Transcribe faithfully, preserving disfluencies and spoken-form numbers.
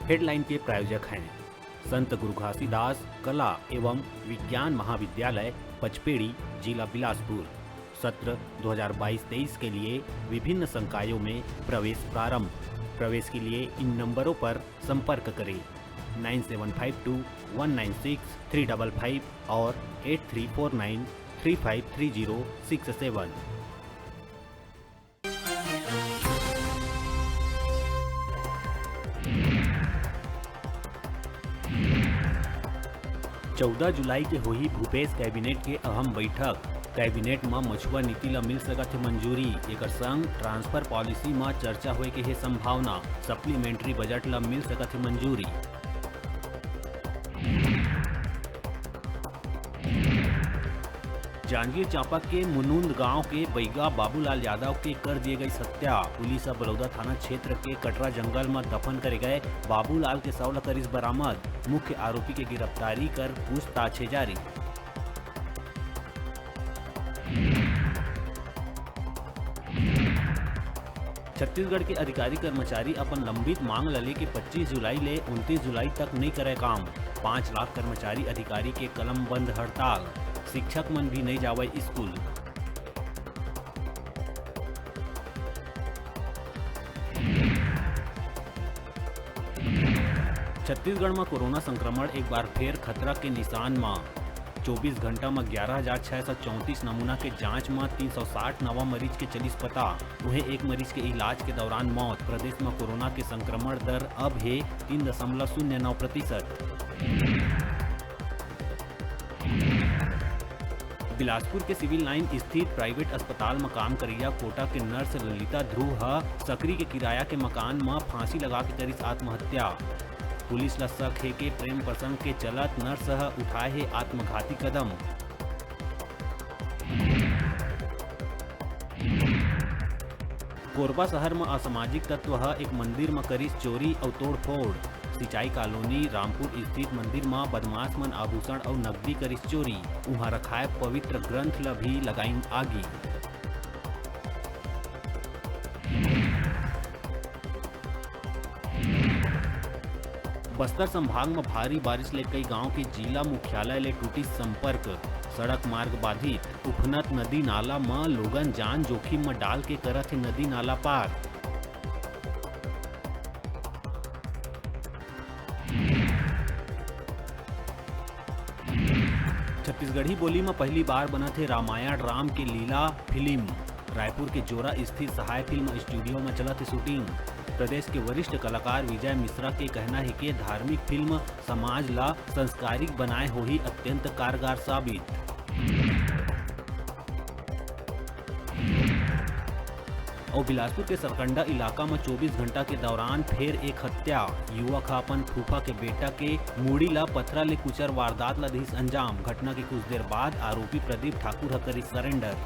Headline के प्रायोजक हैं संत गुरु घासीदास कला एवं विज्ञान महाविद्यालय पचपेड़ी, जिला बिलासपुर। सत्र दो हज़ार बाईस तेईस के लिए विभिन्न संकायों में प्रवेश प्रारंभ। प्रवेश के लिए इन नंबरों पर संपर्क करें, nine seven five two one nine six three double five और eight three four nine three five three zero six seven. चौदह जुलाई के होही भूपेश कैबिनेट के अहम बैठक। कैबिनेट म मछुआ नीति ल मिल सकत हे मंजूरी। एकर संग ट्रांसफर पॉलिसी म चर्चा होए के हे संभावना। सप्लीमेंट्री बजट ल मिल सकत हे मंजूरी। जांजगीर चांपा के मुनुंद गांव के बैगा बाबूलाल यादव के कर दिए गई हत्या। पुलिस ह बलौदा थाना क्षेत्र के कटरा जंगल म दफन करे गए बाबूलाल के शव ल करिस बरामद। मुख्य आरोपी के गिरफ्तारी कर पूछताछ हे जारी। छत्तीसगढ़ के अधिकारी कर्मचारी अपन लंबित मांग ल लेके पच्चीस जुलाई ले उनतीस जुलाई तक नइ करय काम। पाँच लाख कर्मचारी अधिकारी के कलम बंद हड़ताल, शिक्षक मन भी नइ जावय स्कूल। छत्तीसगढ़ म कोरोना संक्रमण एक बार फेर खतरा के निशान म। चौबीस घंटा म ग्यारह हजार छह सौ चौंतीस नमूना के जांच म तीन सौ साठ नवा मरीज के चलिस पता। उहें, एक मरीज के इलाज के दौरान मौत। प्रदेश म कोरोना के संक्रमण दर अब हे तीन दशमलव शून्य नौ प्रतिशत। बिलासपुर के सिविल लाइन स्थित प्राइवेट अस्पताल म काम करइया कोटा के नर्स ललिता ध्रुव ह सकरी के किराया के मकान म फांसी लगा के करिस आत्महत्या। पुलिस ल शक हे के प्रेम प्रसंग के चलत नर्स ह उठाए हे आत्मघाती कदम। कोरबा शहर म असामाजिक तत्व ह एक मंदिर म करिस चोरी अउ तोड़फोड़। सिंचाई कॉलोनी रामपुर स्थित मंदिर म बदमाश मन आभूषण अउ नकदी करिस चोरी। उहां रखाए पवित्र ग्रंथ ल भी लगाइन आगी। बस्तर संभाग म भारी बारिश ले कई गांव के जिला मुख्यालय ले टूटिस संपर्क, सड़क मार्ग बाधित। उफनत नदी नाला म लोगन जान जोखिम म डाल के करत हे नदी नाला पार। छत्तीसगढ़ी बोली म पहली बार बनत हे रामायण राम के लीला फिल्म। रायपुर के जोरा स्थित सहाय फिल्म स्टूडियो म चलत हे शूटिंग। प्रदेश के वरिष्ठ कलाकार विजय मिश्रा के कहना हे के धार्मिक फिल्म समाज ला संस्कारिक बनाए होही अत्यंत कारगर साबित। अउ बिलासपुर के सरकंडा इलाका म चौबीस घंटा के दौरान फेर एक हत्या। युवक ह अपन फूफा के बेटा के मुड़ी ला पथरा ले कुचर वारदात ला दिस अंजाम। घटना के कुछ देर बाद आरोपी प्रदीप ठाकुर ह करिस सरेंडर।